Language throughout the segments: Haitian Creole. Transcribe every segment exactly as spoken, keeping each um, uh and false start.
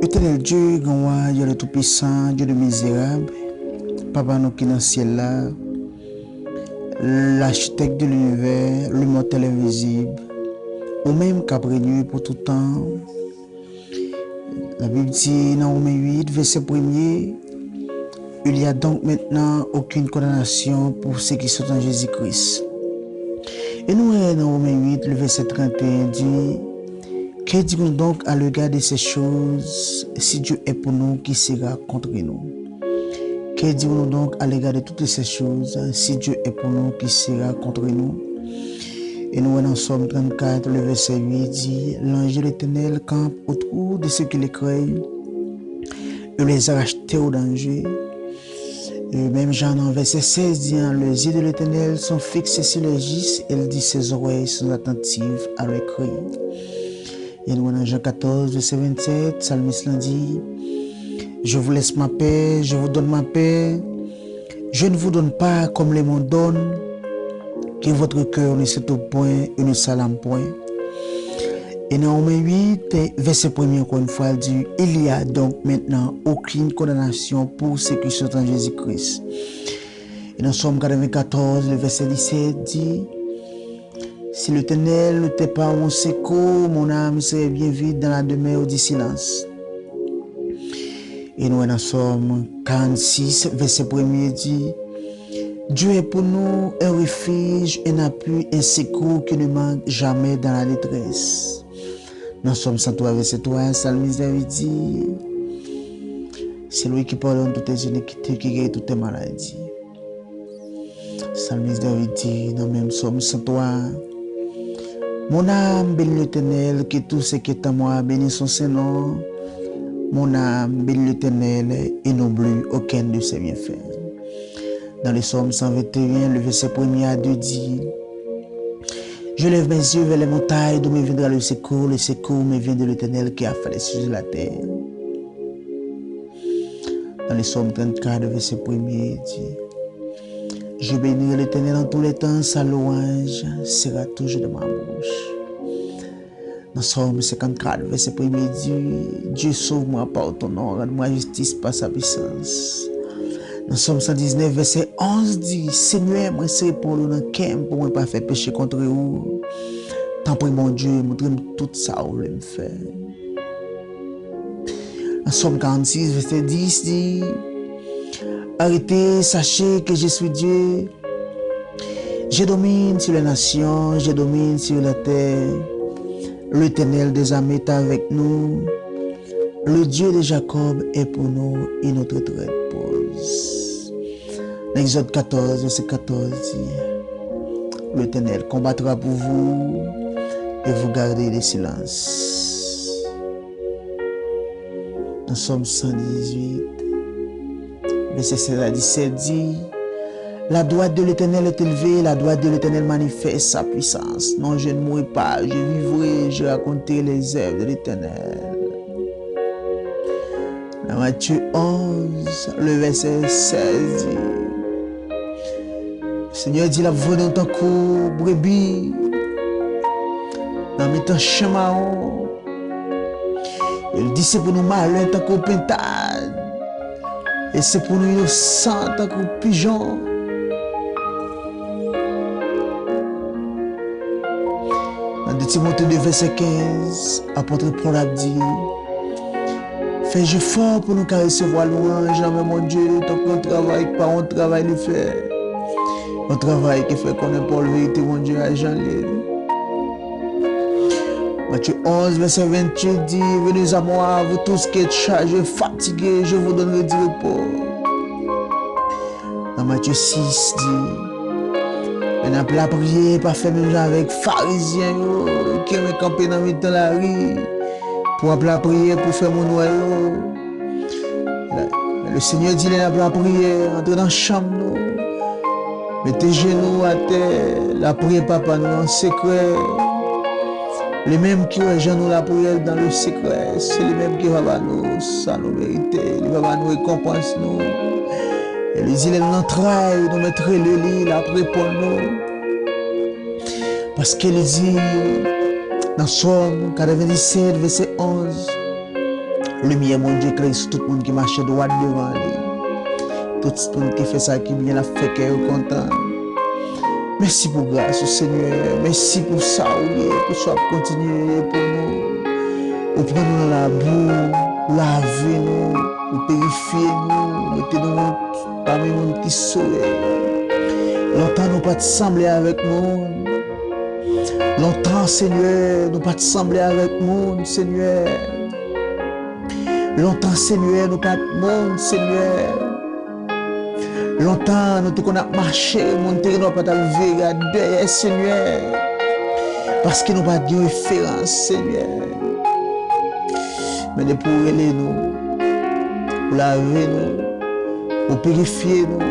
Etènèl Dye, Gran Wa, Dye le Toupisan, Dye le Mizerab, Papa nou ki nan syèl la, Lachitèk de linivè, le mòtèl envizib, ou menm k ap renye pou tout tan. Labib di nan Women uit, vèsè premye, Il y a donc maintenant aucune condamnation pour ceux qui sont en Jésus-Christ. E nou wè nan Women uit, le vèsè trannteyen di, Que dirons donc à l'égard de ces choses? Si Dieu est pour nous, qui sera contre nous? Que dirons-nous donc à l'égard de toutes ces choses? Si Dieu est pour nous, qui sera contre nous? E nou wè nan Sòm trannkat, le vèsè uit di, L'ange de l'Éternel campe autour de ceux qui le craignent et les arrache au danger. E menm jan nan vèsè sèz di, an, Les yeux de l'Éternel sont fixés sur les justes, et il dit, Ses oreilles sont attentives à leurs cris. E nou wè nan Jan katòz, vèsè vennsèt, salmis lan di, Je vous laisse ma paix, je vous donne ma paix, je ne vous donne pas comme le monde donne, que votre cœur ne s'étourbe point et ne s'alarme point. E nan Women uit, vèsè premye, encore une fois, il dit, Il y a donc maintenant aucune condamnation pour ceux qui sont en Jésus-Christ. E nan Sòm katrevennkatòz, le vèsè disèt di, Si l'Éternel n'était pas mon secours, mon âme serait bien vite dans la demeure du silence. E nou wè nan Sòm karannsis, vèsè premye di, Dieu est pour nous un refuge, un appui, un secours qui ne manque jamais dans la détresse. Nan Sòm san twa, vèsè twa, salmis David di, C'est lui qui pardonne toutes tes iniquités, qui guérit toutes tes maladies. Salmis David di nan menm Sòm san twa, Mon âme bénit l'Éternel, que tout ce qui est en moi bénisse son saint nom. Mon âme bénit l'Éternel et n'oublie aucun de ses bienfaits. Dans le Psaume cent vingt et un, le verset premier à deux dit, Je lève mes yeux vers les montagnes, d'où me viendra le secours. Le secours me vient de l'Éternel qui a fait les cieux et la terre. Dans le Psaume trente-quatre, verset premier, il dit, Je bénirai l'Éternel en tous les temps, sa louange sera toujours dans ma bouche. Dans Psaume cinquante-quatre, verset premier, il dit, Dieu, sauve-moi par ton nom, rends-moi justice par sa puissance. Nan Sòm san diznèf, vèsè onz di, Senyè, mwen sere pawòl ou nan kè m pou mwen pa fè peche kontre ou. Tanpri, Bondye, montre m tout sa ou vle m fè. Nan Sòm karannsis, vèsè dis di, Arrêtez, sachez que je suis Dieu. Je domine sur les nations, je domine sur la terre. L'Éternel des armées est avec nous. Le Dieu de Jacob est pour nous une retraite pose. Dans Exode quatorze, verset quatorze dit, L'Éternel combattra pour vous et vous garderez le silence. Nan Sòm san dizuit, vèsè sèz a disèt di, La droite de l'Éternel est élevée, la droite de l'Éternel manifeste sa puissance. Non, je ne mourrai pas, je vivrai, je raconterai les œuvres de l'Éternel. Nan Matye onz, le vèsè sèz di, Senyè di l ap voye nou tankou brebi nan mitan chen mawon. E l di se pou nou malen tankou pentad. E se pou nou inosan tankou pijon. Nan de Timote de vèsè kenz, apot Pòl ap di, Fè jefò pou nou ka resevwa lwanj nan men Bondye, tankou yon travay ki pa yon travay li fè. Yon travay ki fè konnen Pòl verite Bondye a jan l ye. Matye onz, vèsè venntuit di, Venez à moi, vous tous qui êtes chargés, fatigués, je vous donnerai du repos. Nan Matye sis di, Lè n ap lapriyè, pa fè menm jan avèk Farizyen yo, ki renmen kanpe nan mitan lari pou ap lapriyè, pou fè moun wè yo. Men Lesenyè di, lè n ap lapriyè, antre nan chanm nou, mete jenou atè, lapriyè Papa nou an sekrè. Li menm ki wè jan nou lapriyè dan le sekrè, se li menm ki va ba nou sa nou merite, li va ba nou rekonpans nou. E li di, lè nou nan tray, nou mèt rele li, l ap reponn nou. Paske li di nan Sòm katrevendisèt, vèsè onz, Limyè Bondye klere sou tout moun ki mache dwat devan li. Tout moun ki fè sa ki byen, l ap fè kè yo kontan. Mèsi pou gras ou, Senyè. Mèsi pou sa ou ye, pou sa w ap kontinye ye pou nou. Ou pran nou nan labou, ou lave nou, ou pirifye nou, ou mete nou pami moun ki sove. Lontan nou pa t sanble avèk moun. Lontan, Senyè, nou pa t sanble avèk moun, Senyè. Lontan, Senyè, nou pa t moun, Senyè. Lontan, nou te konn ap mache, moun te gen dwa pa t ap vire gad dèyè, Senyè. Paske nou pa t gen referans, Senyè. Men depi w rele nou, ou lave nou, ou pirifye nou,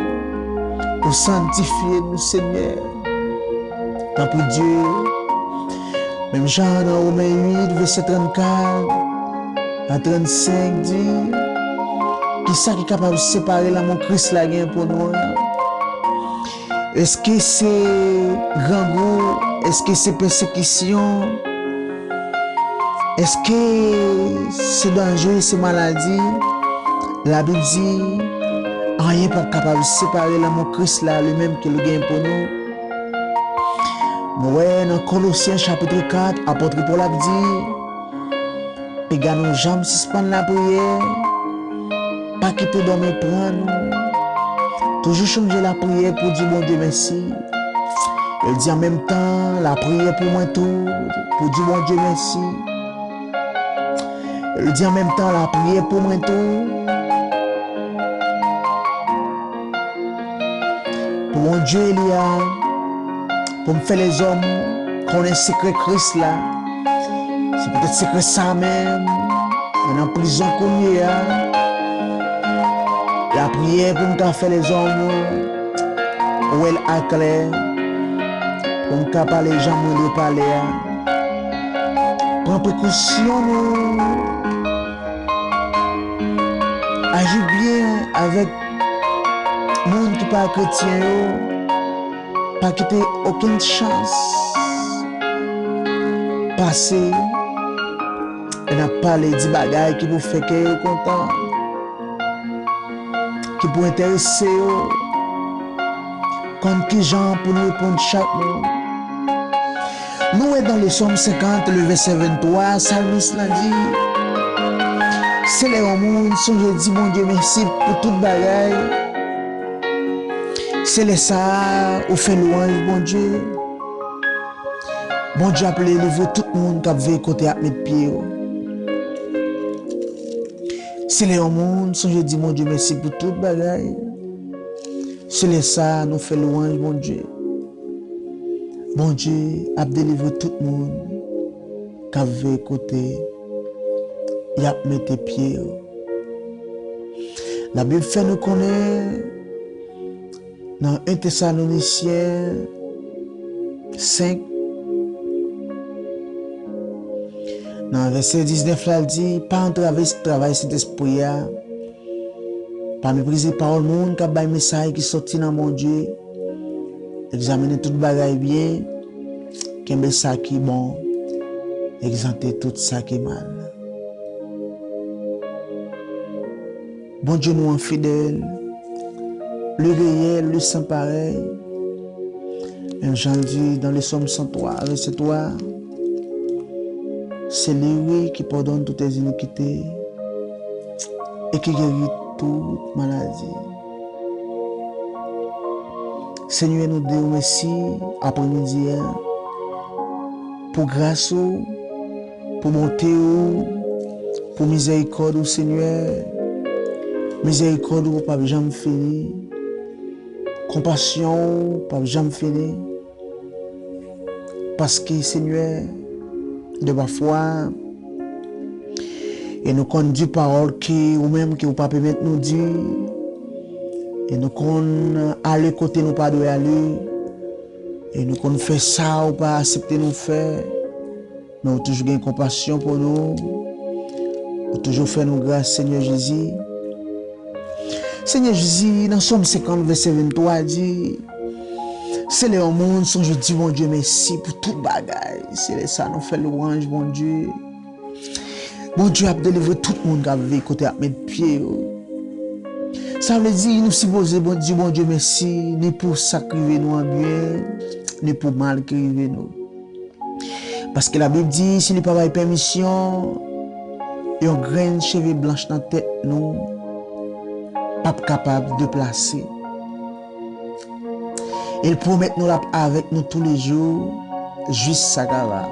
ou santifye nou, Senyè. Tanpri Dye, menm jan nan Women uit, vèsè trannkat a trannsenk di, kisa ki kapab separe lanmou Kris la gen pou nou an? Èske se grangou? Èske se pèsekisyon? Èske se danje, se maladi? Labib di, anyen p ap kapab separe lanmou Kris la, li menm ke l gen pou nou. Nou wè nan Kolosyen chapit kat, apot Pòl ap di, piga nou janm sispann lapriyè, pa kite dòmi pran nou. Toujou chonje lapriyè pou di Bondye mèsi. Yo di an menm tan, lapriyè pou mwen tou, pou di Bondye mèsi. Yo di an menm tan, lapriyè pou mwen tou. Pou Bondye li a, pou m fè lèzòm konnen sekrè Kris la. Se poutèt sekrè sa menm, mwen nan prizon kounye a. Lapriyè pou m ka fè lèzòm wè l aklè, pou m ka pale jan mwen dwe pale a. Pran prekosyon nou. Aji byen avèk moun ki pa kretyen yo. Pa kite okenn chans pase lè n ap pale, di bagay ki pou fè kè yo kontan, ki pou enterese yo. Konn kijan pou nou reponn chak moun. Nou wè nan le Sòm senkant, le vèsè venntwa, salmis lan di, se lè yon moun sonje di Bondye mèsi pou tout bagay. Se lè sa a, ou fè lwanj Bondye. Bondye ap delivre tout moun k ap veye kote y ap met pye yo. Se lè yon moun sonje di Bondye mèsi pou tout bagay. Se lè sa a, nou fè lwanj Bondye. Bondye ap delivre tout moun k ap veye kote y ap mete pye yo. Labib fè nou konnen nan en Tesalonisyen senk, nan vèsè diznèf la, l di, pa antrave travay Sentespri a, pa meprize pawòl moun k ap bay mesaj ki soti nan Bondye. Egzamine tout bagay byen, kenbe sa ki bon, egzante tout sa ki mal. Bondye nou an fidèl, li reyèl, li san parèy. Menm jan l di nan le Sòm san twa, vèsè twa, se li, wi, ki padone toutes iniquités et qui guérit toute maladie. Senyè, nou di w mèsi aprèmidi a pou gras ou, pou bonte ou, pou mizèrikòd ou, Senyè. Mizèrikòd ou p ap janm fini. Konpasyon ou p ap janm fini. Paske, Senyè, de pafwa, e nou konn di pawòl ke ou menm ke ou pa pèmèt nou di, e nou konn ale kote nou pa dwe ale, e nou konn fè sa ou pa aksepte nou fè, men ou toujou gen konpasyon pou nou, ou toujou fè nou gras, Senyè Jezi. Senyè Jezi, nan Sòm senkant, vèsè venntwa di, se lè yon moun sonje di Bondye mèsi pou tout bagay. Se lè sa nou fè lwanj Bondye. Bondye ap delivre tout moun k ap viv kote y ap met pye yo. Sa vle di, nou sipoze bon, di Bondye mèsi, ni pou sa k rive nou an byen, ni pou mal ki rive nou. Paske Labib di, si li pa bay pèmisyon, yon grenn cheve blanch nan tèt nou p ap kapab deplase. E l pwomèt nou l ap avèk nou toulejou, jis sa k ava.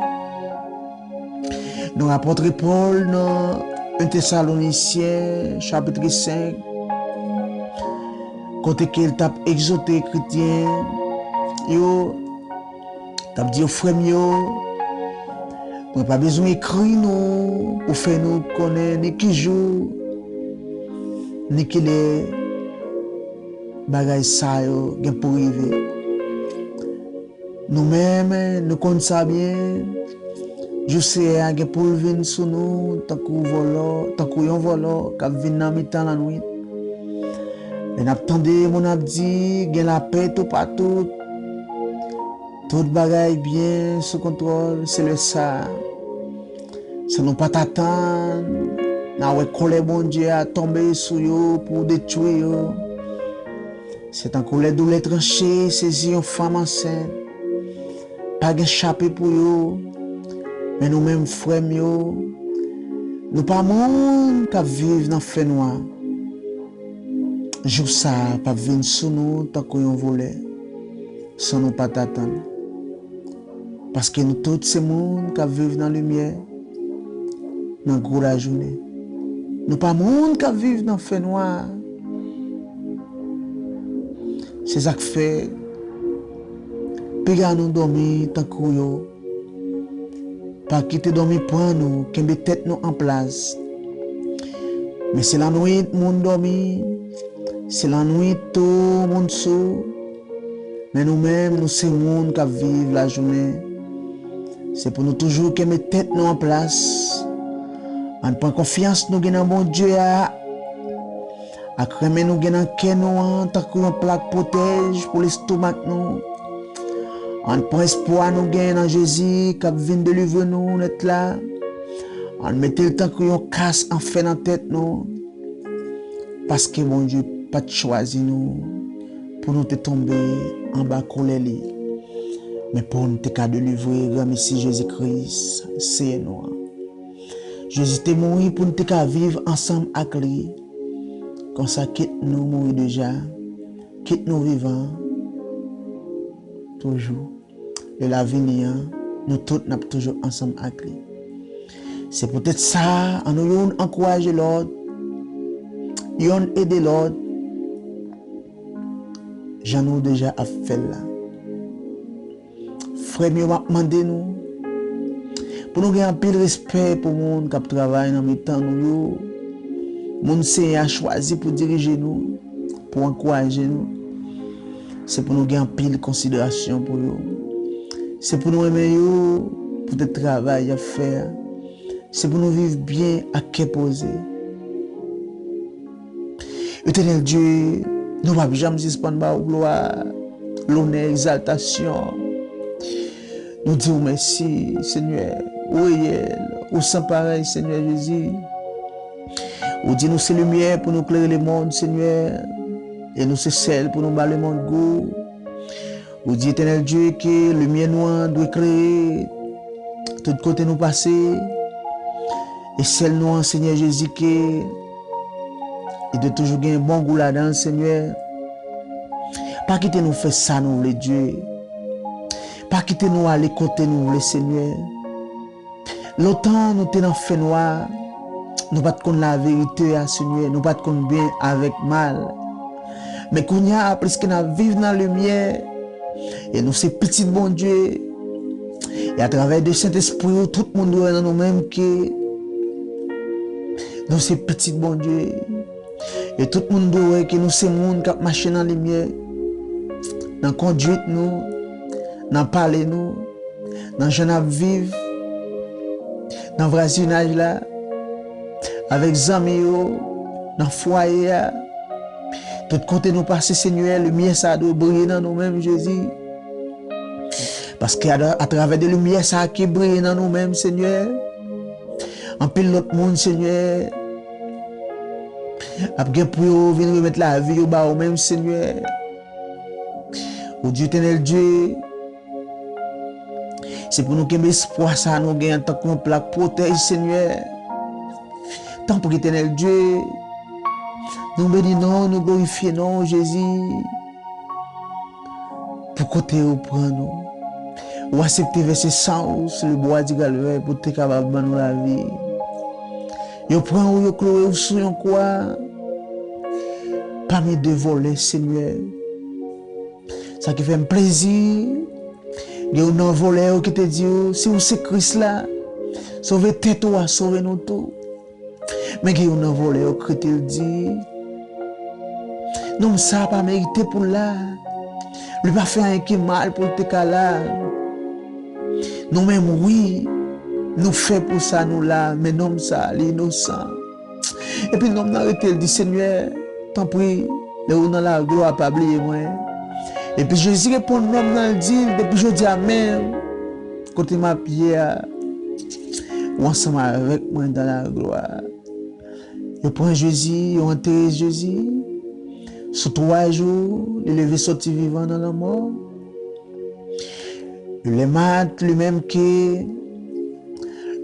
Nan apòt Pòl nan en Tesalonisyen, chapit senk, kote ke l t ap egzòte kretyen yo, t ap di yo, frè m yo, mwen pa bezwen ekri nou pou fè nou konnen ni ki jou, ni ki lè bagay sa yo gen pou rive. Nou menm, nou konn sa byen, jou Seyè a gen pou l vin sou nou tankou vòlò, tankou yon vòlò k ap vin nan mitan lannwit. Lè n ap tande moun ap di, gen lapè toupatou, tout bagay byen sou kontwòl, se lè sa a. San nou pa t atann, n a wè kòlè Bondye a tonbe sou yo pou detwi yo. Se tankou lè doulè tranche sezi yon fanm ansent. Pa gen chape pou yo. Men nou menm, frè m yo, nou pa moun k ap viv nan fènwa. Jou sa a p ap vin sou nou tankou yon vòlè, san nou pa t atann. Paske nou tout se moun k ap viv nan limyè, nan gwo lajounen. Nou pa moun k ap viv nan fènwa. Se sa k fè, piga nou dòmi tankou yo. Pa kite dòmi pran nou, kenbe tèt nou an plas. Men se lannwit moun dòmi, se lannwit tou moun sou. Men nou menm, nou se moun k ap viv lajounen. Se pou nou toujou kenbe tèt nou an plas. Ann pran konfyans nou gen nan Bondye a, ak renmen nou gen nan kè nou an tankou yon plak pwotèj pou lestomak nou. Ann pran espwa nou gen nan Jezi k ap vin delivre nou nèt la. Ann mete l tankou yon kas an fè nan tèt nou. Paske Bondye pa t chwazi nou pou nou te tonbe anba kòlè li, men pou n te ka delivre granmesi Jezi Kris, Seyè nou an. Jezi te mouri pou n te ka viv ansanm ak li. Konsa, kit nou mouri deja, kit nou vivan toujou, lè l a vini an, nou tout n ap toujou ansanm ak li. Se poutèt sa, ann nou youn ankouraje lòt, youn ede lòt, jan nou deja ap fè l la. Frè m yo, m ap mande nou pou nou gen anpil respè pou moun k ap travay nan mitan nou yo, moun Senyè a chwazi pou dirije nou, pou ankouraje nou. Se pou nou gen anpil konsiderasyon pou yo. Se pou nou renmen yo poutèt travay y ap fè a. Se pou nou viv byen ak kè poze. Etènèl Dye, nou p ap janm sispann ba w glwa, lonè, egzaltasyon. Nou di w mèsi, Senyè. Ou reyèl, ou san parèy, Senyè Jezi. Ou di nou se limyè pou nou klere lemonn, Senyè. E nou se sèl pou nou ba lemonn gou. Ou di, Etènèl Dye, ke limyè nou an dwe klere tout kote nou pase. E sèl nou an, Senyè Jezi, ke li dwe toujou gen bon gou ladan l, Senyè. Pa kite nou fè sa nou vle, Dye. Pa kite nou ale kote nou vle, Senyè. Lontan nou te nan fènwa, nou pa t konn laverite a, Senyè, nou pa t konn byen avèk mal. Men kounye a, pliske n ap viv nan limyè, e nou se pitit Bondye, e atravè de Sentespri w, tout moun dwe wè nan nou menm ke nou se pitit Bondye. E tout moun dwe wè ke nou se moun k ap mache nan limyè, nan konduit nou, nan pale nou, nan jan n ap viv, nan vwazinaj la, avèk zanmi yo, nan fwaye a. Tout kote nou pase, Senyè, limyè sa a dwe briye nan nou menm, Jezi. Paske a, atravè de limyè sa a ki briye nan nou menm, Senyè, Anpil lòt moun, Senyè, ap gen pou yo vin remèt lavi yo ba ou menm, Senyè. O Dye, Etènèl Dye, se pou nou kenbe espwa sa nou gen antanke yon plak pwotèj, Senyè. Tanpri, Etènèl Dye, nou beni non w, nou glorifye non w, Jezi, pou kote ou pran nou. Ou aksepte vèse san ou sou lebwa di Kalvè pou te kapab ban nou lavi. Yo pran ou, yo kloure ou sou yon kwa pami de vòlè, Senyè. Sa ki fè m plezi, gen youn nan vòlè yo ki te di yo, "Si ou se Kris la, sove tèt ou a, sove nou tou." Men gen youn nan vòlè yo ki te di, "Nonm sa a pa merite pou l la. Li pa fè anyen ki mal pou l te ka la. Nou menm, wi, nou fè pou sa nou la, men nonm sa a, li inosan." Epi nonm nan rete, l di, "Senyè, tanpri, lè ou nan laglwa, pa bliye mwen." Epi Jezi reponn nonm nan, l di l, "Depi jodi a menm, kote m ap ye a, ou ansanm avèk mwen dan laglwa." Yo pran Jezi, yo antere Jezi. Sou twa jou, li leve sòti vivan nan lanmò. Lè Mat, li menm ke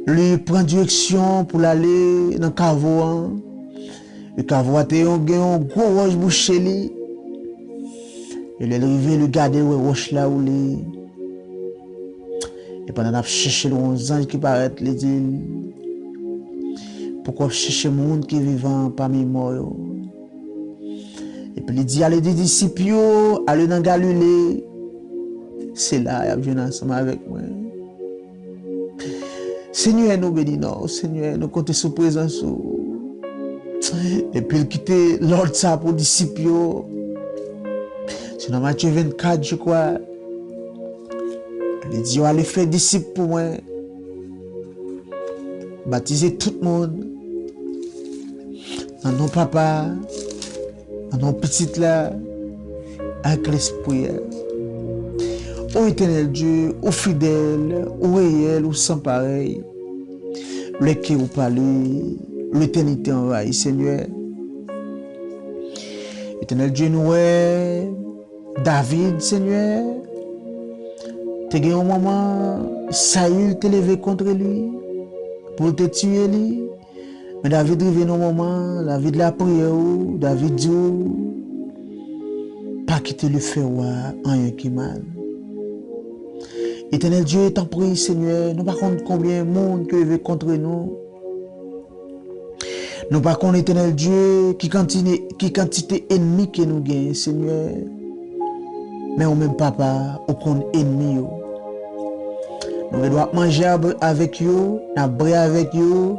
li pran direksyon pou l ale nan kavo an. Li kavo a te yon, gen yon gwo wòch bouche li. E lè l rive, li gade, l wè wòch la woule. E pandan l ap chèche l, yon zanj ki parèt, li di l, "Poukò w ap chèche moun ki vivan pami mò yo?" Epi li di, "Ale di disip yo, ale nan Galile. Se la y ap jwenn ansanm avèk mwen." Senyè, nou beni non w, Senyè, nou konte sou prezans ou. Epi l kite lòd sa pou disip yo. Se nan Matye vennkat, je kwa. Li di yo, "Ale fè disip pou mwen. Batize tout moun. Nan non Papa, nan non Pitit la, ak Lespri a." O Etènèl Dye, ou fidèl, ou reyèl, ou san parèy. Lè ke ou pale, letènite anvayi, Senyè. Etènèl Dye, nou wè David, Senyè, te gen yon moman, Sayil te leve kont li pou l te tiye li. Men David rive nan moman, David lapriyè ou, David di ou, pa kite li fè wa anyen ki mal. Etènèl Dye, tanpri, Senyè, nou pa konn konbyen moun ki leve kont nou. Nou pa konn, Etènèl Dye, ki kantite, ki kantite ènmi ke nou genyen, Senyè. Men ou menm, Papa, ou konn ènmi yo. Nou gen dwa ap manje ab-, avèk yo, n ap bwè avèk yo,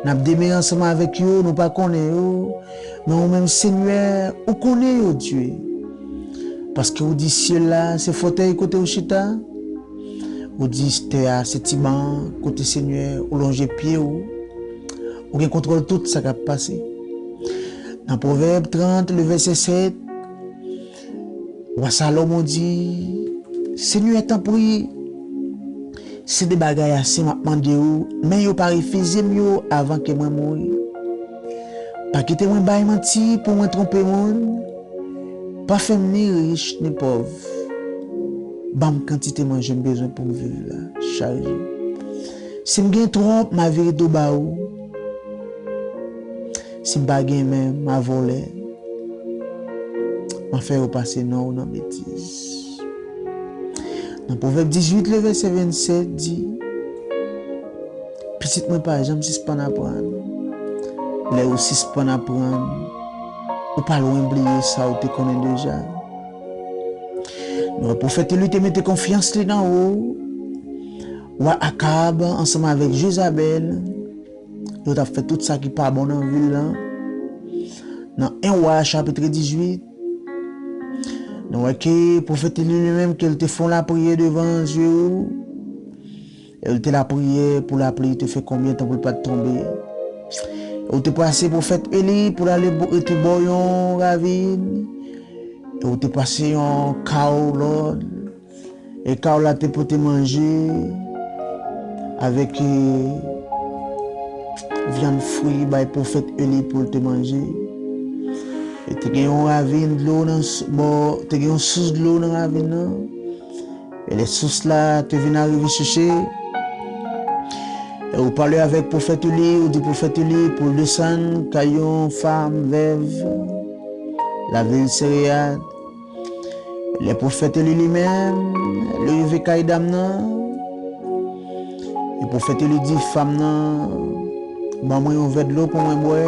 n ap demere ansanm avèk yo, nou pa konnen yo. Men ou menm, Senyè, ou konnen yo, Dye. Paske ou di syèl la, se fòtèy kote ou chita. Ou di tè a, se ti ban kote, Senyè, ou lonje pye ou. Ou gen kontwòl tout sa k ap pase. Nan Pwovèb trant, le vèsè sèt, wa Salomon di, Senyè, tanpri, se de bagay ase m ap mande ou, men yo pa refize m yo avan ke mwen mouri. Pa kite mwen bay manti pou mwen twonpe moun. Pa fè m ni rich ni pòv. Ban m kantite manje m bezwen pou m viv la chak jou. Si m gen twòp, m a vire do ba ou. Si m pa gen menm, m a vòlè. M a fè yo pase non ou nan betiz. Nan Pwovèb dizuit, le vèsè vennsèt di, Pitit mwen, pa janm sispann aprann. Lè ou sispann aprann, ou pa lwen bliye sa ou te konnen deja. Nou wè pwofèt Eli te mete konfyans li nan ou. Wa Akab ansanm avèk Jezabèl, yo t ap fè tout sa ki pa bon nan vil lan. Nan en Wa chapit dizuit, nou wè ke pwofèt Eli li menm, ke l te fè yon lapriyè devan zye ou. E l te lapriyè pou lapli te fè konbyen tan pou l pa t tonbe. E ou te pase pwofèt Eli pou l ale bo-, rete bò yon ravin. E ou te pase yon kaw lòd. E kaw la te pote manje avèk, e, vyann fri bay pwofèt Eli pou l te manje. E te gen yon ravin dlo nan s-, bò, te gen yon sous dlo nan ravin nan. E lè sous la te vin arive chèche, e ou pale avèk pwofèt Eli, ou di pwofèt Eli pou l desann kay yon fanm vèv lavil Sereyat. Lè pwofèt Eli li menm, li rive kay dam nan, e pwofèt Eli di fanm nan, ban mwen yon vè dlo pou mwen bwè.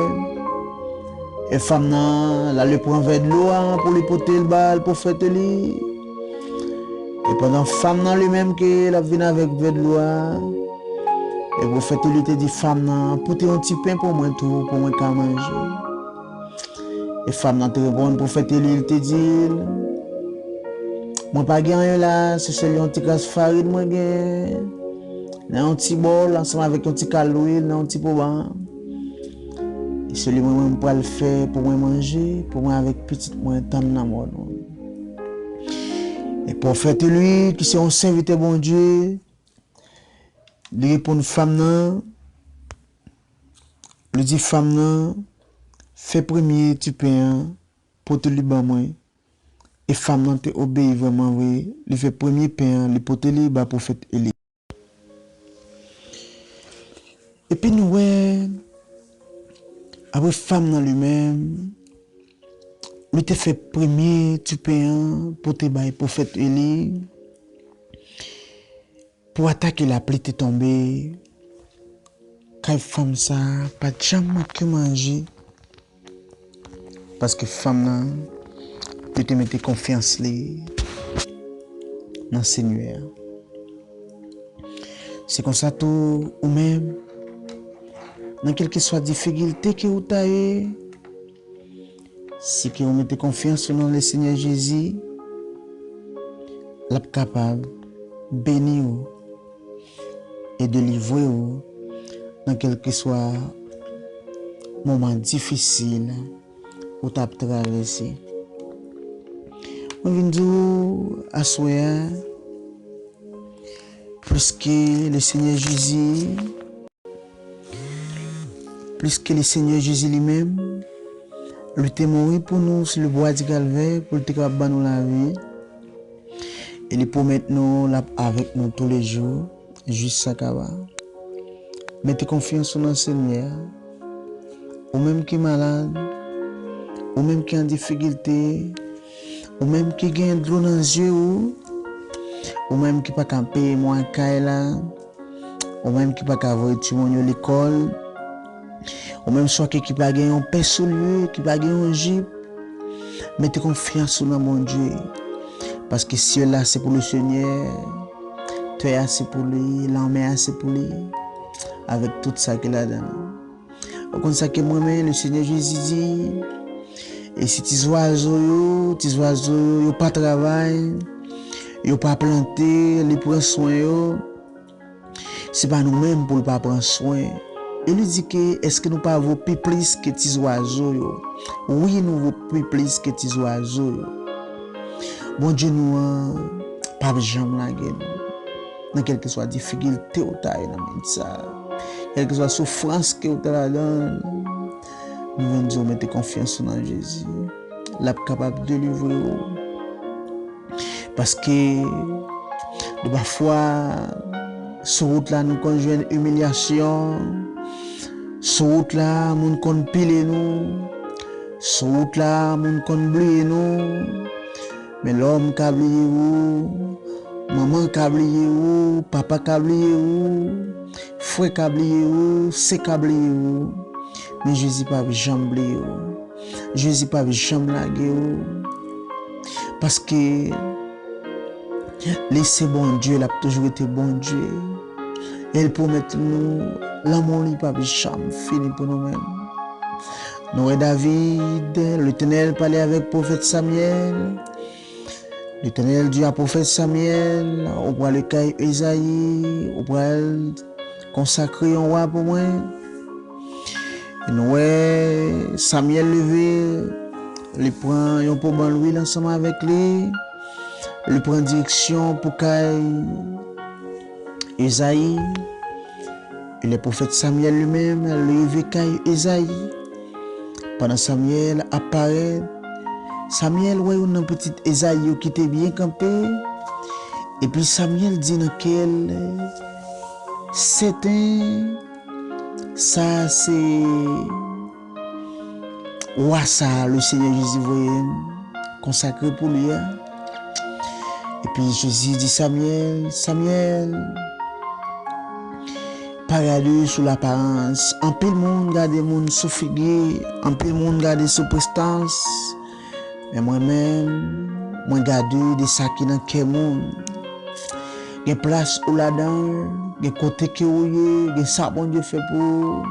E fanm nan, l ale pran vè dlo a pou li pote l ba l pwofèt Eli. E pandan fanm nan li menm ke l ap vin avèk vè dlo a, e pwofèt Eli te di fanm nan, pote yon ti pen pou mwen tou, pou mwen ka manje. E fanm nan te reponn pwofèt Eli, li te di l, mwen pa gen anyen la, se sèl yon ti kras farin mwen gen nan yon ti bòl ansanm avèk yon ti kal lwil nan yon ti poban. E se li mwen, mwen pral fè pou mwen manje, pou mwen avèk pitit mwen tann lanmò nou. E pwofèt Eli, ki se yon sèvitè Bondye, li reponn fanm nan, li di fanm nan, fè premye ti pen an, pote li ban mwen. E fanm nan te obeyi vrèman vre, li fè premye pen an, li pote li ba pwofèt Eli. Epi nou wè, apre fanm nan li menm, li te fè premye ti pen an pote bay pwofèt Eli. Pou atake lapli te tonbe, kay fanm sa a pa t janm manke manje, paske fanm nan, li te mete konfyans li nan Senyè a. Se konsa tou, ou menm, nan kèlkeswa difikilte ke ou ta ye, si ke ou mete konfyans ou nan Lesenyè Jezi, l ap kapab beni w e delivre w nan kèlkeswa moman difisil ou t ap travèse. Mwen vin di w aswè a, plis ke Lesenyè Jezi, plis ke Lesenyè Jezi li menm, li te mouri pou nou sou lebwa di Kalvè pou l te kapab ban nou lavi. E li pwomèt nou l ap avèk nou toulejou, jis sa kaba. Mete konfyans ou nan Senyè a. Ou menm ki malad, ou menm ki an difikilte, ou menm ki gen dlo nan zye ou, ou menm ki pa ka peye mwa kay la, ou menm ki pa ka voye timoun yo lekòl, ou menm swa ke ki pa gen yon pè soulye, ki pa gen yon jip, mete konfyans ou nan Bondye. Paske syèl la se pou Lesenyè, tè a se pou li, lanmè a se pou li, avèk tout sa ki ladan l. Ou konn sa ke m renmen, Lesenyè Jezi di, e si ti zwazo yo, ti zwazo yo, yo pa travay, yo pa plante, li pran swen yo, se pa nou menm pou l pa pran swen. E li di ke, èske nou pa vo pi plis ke ti zwazo yo? Wi, nou vo pi plis ke ti zwazo yo. Bondye nou an p ap janm lage nou. Nan kèlkeswa difikilte ou ta ye nan minit sa a, kèlkeswa soufrans ke ou ta ladan l, nou vin di w mete konfyans ou nan Jezi. L ap kapab delivre w. Paske nou pafwa sou wout la nou konn jwenn imilyasyon. Sou wout la moun konn pile nou. Sou wout la moun konn bliye nou. Men lòm ka bliye ou, manman ka bliye ou, papa ka bliye ou, frè ka bliye ou, sè ka bliye ou. Men Jezi p ap janm bliye ou. Jezi p ap janm lage ou. Paske li se Bondye, l ap toujou rete Bondye. E l pwomèt nou, lanmou li p ap janm fini pou nou menm. Nou wè David, Letènèl pale avèk pwofèt Samyèl. Letènèl di a pwofèt Samyèl, ou pral kay Ezayi, ou pral konsakre yon wa pou mwen. E nou wè Samyèl leve, li pran yon poban lwil ansanm avèk li, li pran direksyon pou kay Ezayi. E lè pwofèt Samyèl li menm, li rive kay Ezayi. Pandan Samyèl ap parèt, Samyèl wè youn nan pitit Ezayi yo ki te byen kanpe. Epi Samyèl di nan kè l, sèten, sa se wa sa a, le Senyè Jezi voye m konsakre pou li a. Epi Jezi di Samyèl, Samyèl, pa gade sou laparans. Anpil moun gade moun sou figi, anpil moun gade sou prestans. Men mwen menm, mwen gade de sa ki nan kè moun. Gen plas ou ladan l, gen kote ke ou ye, gen sa Bondye fè pou ou.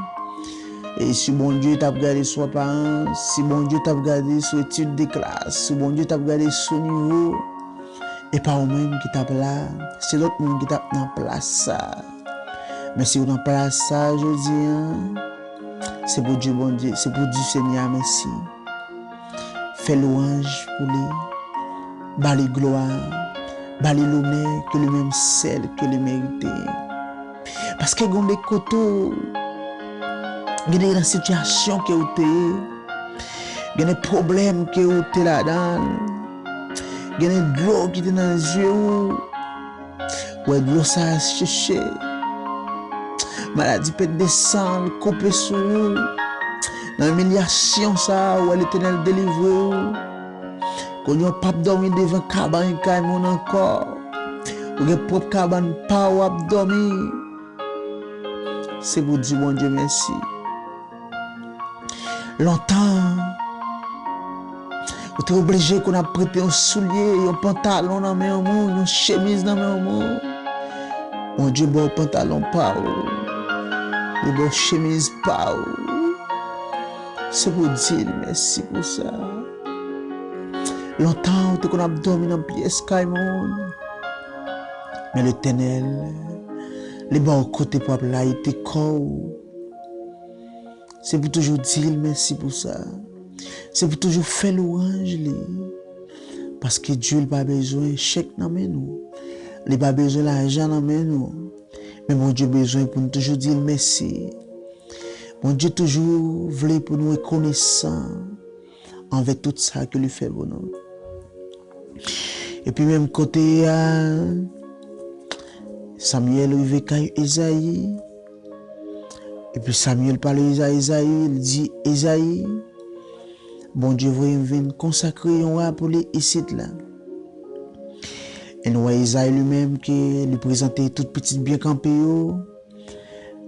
E si Bondye t ap gade sou aparans, si Bondye t ap gade sou etid de klas, si Bondye t ap gade sou nivo, e pa ou menm ki t ap la, se lòt moun ki t ap nan plas sa. Men si ou nan plas sa jodi a, se pou di Bondye, se pou di Senyè a mèsi. Fè lwanj pou li. Ba li glwa. Ba li lonè ke li menm sèl ke li merite. Paske gen de kote w, gen de nan sitiyasyon ke w te ye, gen de pwoblèm ke w te ladan, gen de dlo ki te nan zye w, wè dlo sa a seche. Maladi pèt de san, l koupe sou ou. Nan imilyasyon sa a, wè Letènèl delivre ou. Kounye a w p ap dòmi devan kabann kay moun ankò. Ou gen pwòp kabann pa w w ap dòmi. Se pou di Bondye mèsi. Lontan, ou te oblije konn ap prete yon soulye, yon pantalon nan men yon moun, yon chemiz nan men yon moun. Bondye ba w pantalon pa w. Li ba w chemiz pa w. Se pou di l mèsi pou sa. Lontan, ou te konn ap dòmi nan pyès kay moun. Men Letènèl, li ba w kote pou ap layite kò w. Se pou toujou di l mèsi pou sa. Se pou toujou fè lwanj li. Paske Dye, li pa bezwen chèk nan men nou. Li pa bezwen lajan nan men nou. Men Bondye bezwen pou nou toujou di l mèsi. Bondye toujou vle pou nou rekonesan anvè tout sa ke li fè pou nou. Epi menm kote a, Samyèl rive kay Ezayi. Epi Samyèl pale Ezayi, Ezayi, li di, Ezayi, Bondye voye m vin konsakre yon wa pou li isit la. E nou wè Ezayi li menm ke li prezante tout pitit byen kanpe yo.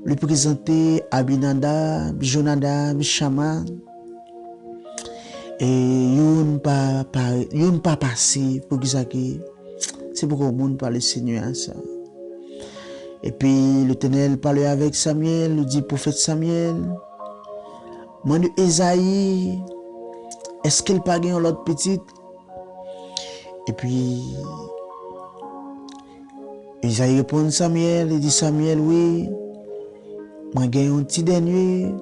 Li prezante Abinadab, Jonadab, Chama. E youn pa, pa, youn pa pase, poukisa ke se poko moun pale Senyè a sa. Epi Letènèl pale avèk Samyèl, li di, pwofèt Samyèl, mande Ezayi, èske l pa gen yon lòt pitit? Epi Ezayi reponn Samyèl, li di, Samyèl, wi, mwen gen yon ti dènye,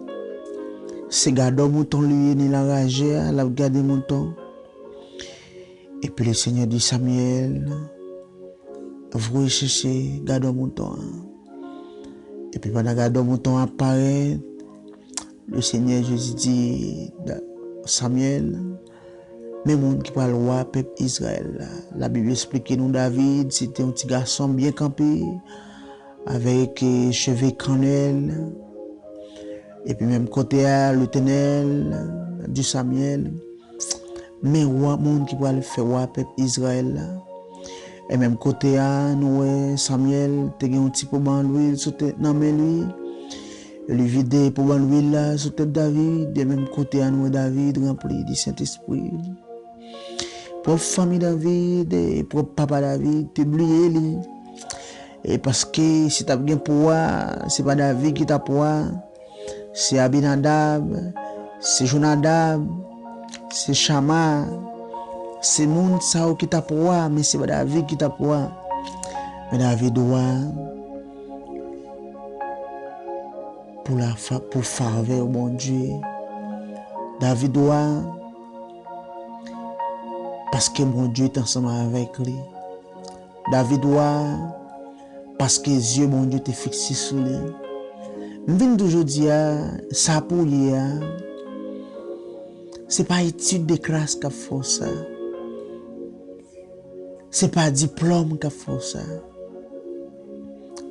se gadò mouton li ye, ni lanrajè a, l ap gade mouton. Epi Lesenyè di Samyèl, voye chèche gadò mouton an. Epi pandan gadò mouton an ap parèt, Lesenyè Jezi di Da-, Samyèl, men moun ki pral wa pèp Izrayèl la. Labib esplike nou David, se te yon ti gason byen kanpe, avèk, eh, cheve kannèl. Epi menm kote a, Letènèl di Samyèl, men wa, moun ki pral fè wa pèp Izrayèl la. E menm kote a, nou wè Samyèl te gen yon ti poban lwil sou tèt, nan men li. E li vide poban lwil la sou tèt David. E menm kote a, nou wè David ranpli di Sentespri. Pwòp fanmi David, e pwòp papa David te bliye li. E paske si t ap gen pou wa, se pa David ki t ap wa, se Abinadab, se Jonadab, se Chama, se moun sa yo ki t ap wa, men se pa David ki t ap wa. Men David wa pou lafa-, pou favè Bondye. David wa paske Bondye te ansanm avèk li. David wa, paske zye Bondye te fikse sou li. M vin di w jodi a, sa pou w ye a, se pa etid de klas k ap fè w sa. Se pa diplòm k ap fè w sa.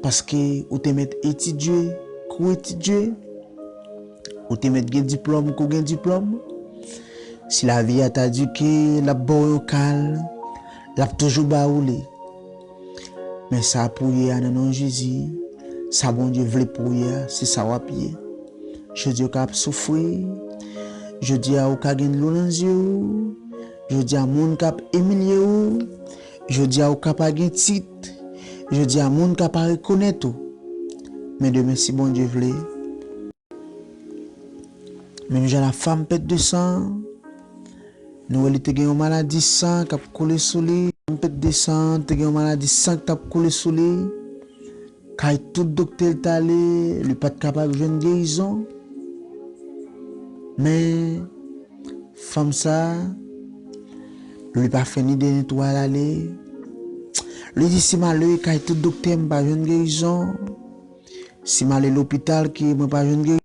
Paske ou te mèt etidye, kou etidye, ou te mèt gen diplòm, kou gen diplòm. Si lavi a ta di ke l ap ba w yon kal, l ap toujou ba ou li. Men sa pou w ye a nan non Jezi, sa Bondye vle pou w ye a, se sa w ap ye. Jodi a ou ka ap soufri, jodi a ou ka gen dlo nan zye w, jodi a moun ka ap imilye w, jodi a ou ka pa gen tit, jodi a moun ka pa rekonèt ou. Men demen si Bondye vle, menm jan la femme pète de sang, nou wè li te gen yon maladi san k ap koule sou li. Femme pète de sang te gen yon maladi san k t ap koule sou li. Kay tout doktè l t ale, li pa t kapab jwenn gerizon. Men fanm sa, li pa fè ni de ni twa l ale. Li di, si m ale kay tout doktè, m pa jwenn gerizon. Si m ale lopital, ke mwen pa jwenn gerizon.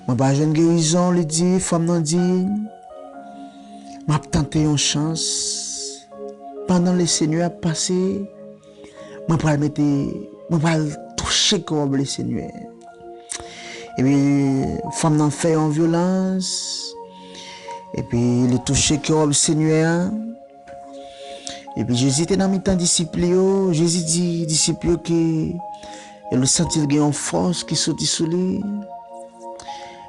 Mwen pa jwenn gerizon, li di, fanm nan di, m ap tante yon chans. Pandan Lesenyè ap pase, mwen pral mete, mwen pral touche kòb Lesenyè. Epi, fanm nan fè yon vyolans, epi li touche kòb Senyè a. Epi Jezi te nan mitan disip li yo. Jezi di disip yo ke, e li santi l gen yon fòs ki soti sou li.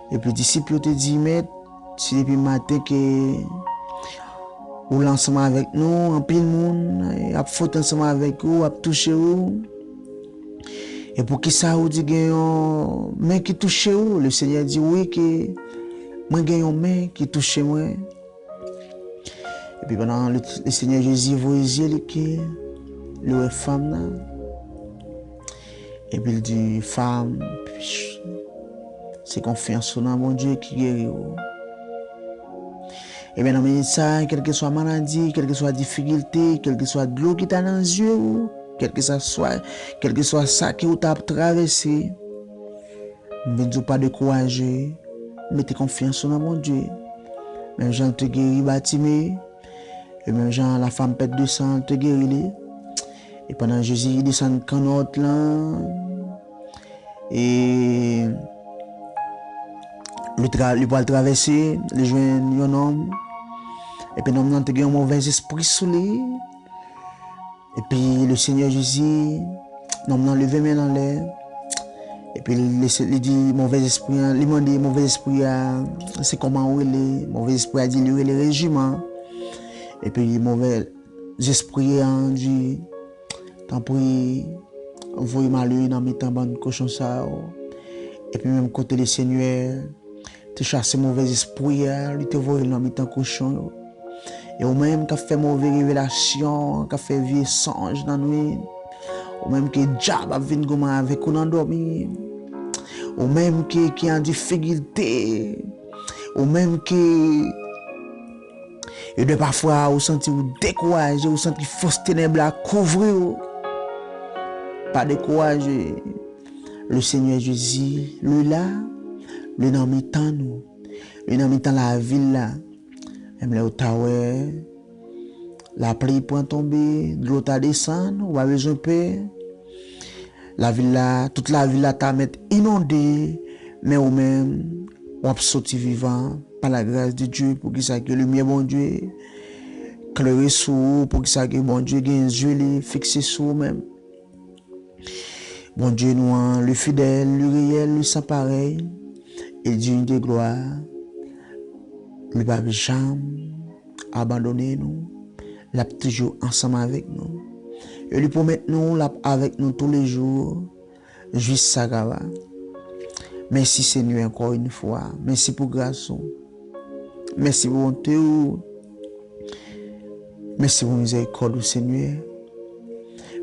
Epi disip yo te di, Mèt, si depi maten ke ou la ansanm avèk nou, anpil moun, e, ap fwote ansanm avèk ou, ap touche ou. E poukisa ou di gen yon men ki touche ou? Lesenyè di, wi, ke mwen gen yon men ki touche mwen. Epi pandan le, Lesenyè Jezi voye zye li ke li wè fanm nan. Epi l di, fanm, se konfyans ou nan Bondye ki geri ou. Ebyen, nan minit sa, kèlkeswa maladi, kèlkeswa difikilte, kèlkeswa dlo ki ta nan zye ou, kèlkeswa, kèlkeswa sa ke ou t ap travèse, m vin di w pa dekouraje, mete konfyans ou nan Bondye. Menm jan l te geri Batime, e menm jan la femme pète de sang te geri li. E pandan Jezi desann kannòt lan, e li tra-, li pral travèse, li jwenn yon nonm. Epi nonm nan te gen yon movèzespri sou li. Epi Lesenyè Jezi, nonm nan leve men l anlè. Epi li, li di movèzespri an, li mande movèzespri a, se kòman ou rele? Movèzespri a di li rele Rejiman. Epi movèzespri an di, tanpri, voye m ale nan mitan bann kochon sa yo. Epi menm kote Lesenyè te chase movèzespri a, li te voye l nan mitan kochon yo. E ou menm k ap fè move revelasyon, k ap fè vye sonj nan nwit, ou menm ke dyab ap vin goumen avèk ou nan dòmi, ou menm ke, ki an difikilte, ou menm ke, e de pafwa ou santi ou dekouraje, ou santi fòs tenèb la kouvri w, pa dekouraje. Lesenyè Jezi, li la, li nan mitan nou. Li nan mitan lavil la. Menm lè ou ta wè lapli pran tonbe, dlo ta desann, ou pa bezwen pè. Lavil la, tout lavil la ta mèt inonde, men ou menm, w ap soti vivan pa la gras de Dye, poukisa ke limyè Bondye klere sou ou, poukisa ke Bondye gen zye li fikse sou ou menm. Bondye nou an, li fidèl, li reyèl, li san parèy, e diy de glwa. Li p ap janm abandone nou. L ap toujou ansanm avèk nou. E li pwomèt nou, l ap avèk nou toulejou, jis sa ka va. Mèsi, Senyè, ankò yon fwa. Mèsi pou gras ou. Mèsi pou bonte ou. Mèsi pou mizèrikòd ou, Senyè.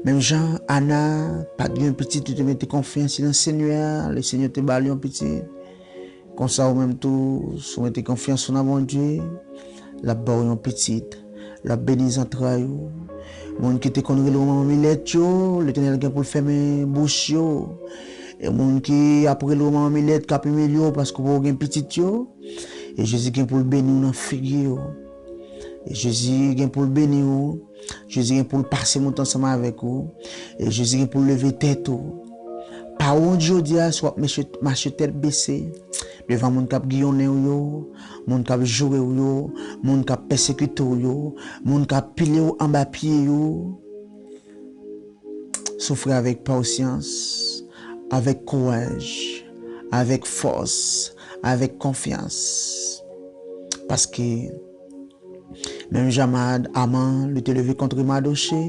Menm jan Ana pa t gen pitit, li te mete konfyans li nan Senyè a, Lesenyè te ba li yon pitit. Konsa, ou menm tou, si w mete konfyans ou nan Bondye, l ap ba w yon pitit. L ap beni zantray ou. Moun ki te konn rele w manman milèt yo, Letènèl gen pou l fèmen bouch yo. E moun ki ap rele w manman milèt, k ap imilye w paske w gen pitit yo, e Jezi gen pou l beni w nan figi yo. E Jezi gen pou l beni w. Jezi gen pou l pase moute ansanm avèk ou. E Jezi gen pou l leve tèt ou. Pawòl jodi a, si w ap mache, mache tèt bese devan moun k ap giyonnen w yo, moun k ap joure w yo, moun k ap pèsekite w yo, moun k ap pile w anba pye yo, soufri avèk pasyans, avèk kouraj, avèk fòs, avèk konfyans. Paske, menm jan Mad-, Aman, li te leve kont Madoche,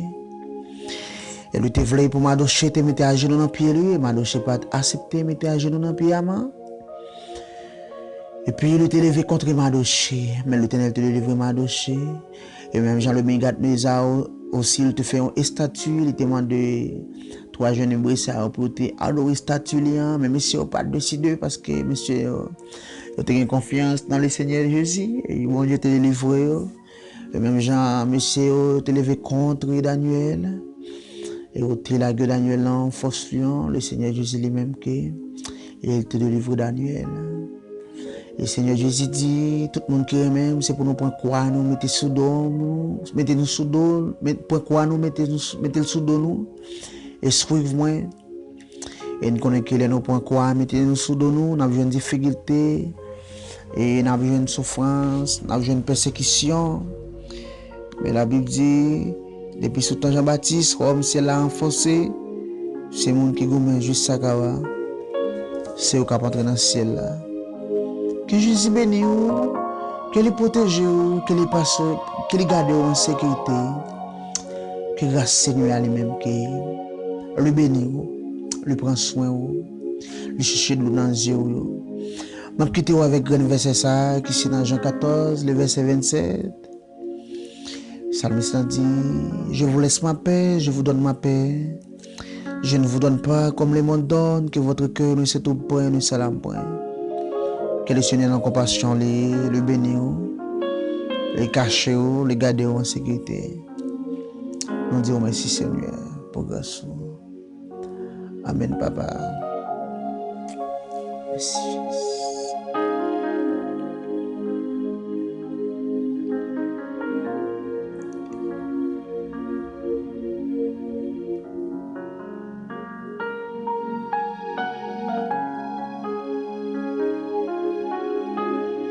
e li te vle pou Madoche te mete ajenou nan pye li, e Madoche pa t aksepte mete ajenou nan pye Aman. Epi li te leve kont Madoche, men Letènèl te delivre Madoche. E menm jan Nebikadneza osi, li te fè yon estati, li te mande twa jèn Ebre sa yo pou yo te adore estati li an, men mesye yo pa t deside paske mesye yo, yo te gen konfyans nan Lesenyè Jezi, e Bondye te delivre yo. E menm jan mesye yo te leve kont Danyèl, e yo te lage Danyèl nan fòs lyon, Lesenyè Jezi li menm ke, e l te delivre Danyèl. E Senyè Jezi di, tout moun ki renmen m, se pou nou pran kwa nou, mete sou do nou, mete nou sou do, met, pran kwa nou, mete nou sou, mete l sou do nou, e swiv mwen. E n konnen ke lè nou pran kwa, mete nou sou do nou, n ap jwenn difikilte, e n ap jwenn soufrans, n ap jwenn pèsekisyon. Men Labib di, depi sou tan Jan Batis, wayòm syèl la ranfòse, se moun ki goumen jis sakara, se yo k ap antre nan syèl la. Ke Jezi beni w, ke li pwoteje w, ke li pase, ke li gade w an sekirite. Ke gras Senyè a li menm ke li beni w, li pran swen w, li chèche dlo nan zye w yo. M ap kite w avèk grenn vèsè sa a ki se nan Jan katòz, le vèsè vennsèt. Salmis la di, je vous laisse ma paix, je vous donne ma paix. Je ne vous donne pas comme le monde donne, que votre cœur ne se trouble point, ne s'alarme point. Que le Seigneur nan konpasyon li, li beni w, li kache w, li gade w an sekirite. Nou di w mèsi Senyè pou gras ou. Amèn, Papa. Mèsi, Jezi.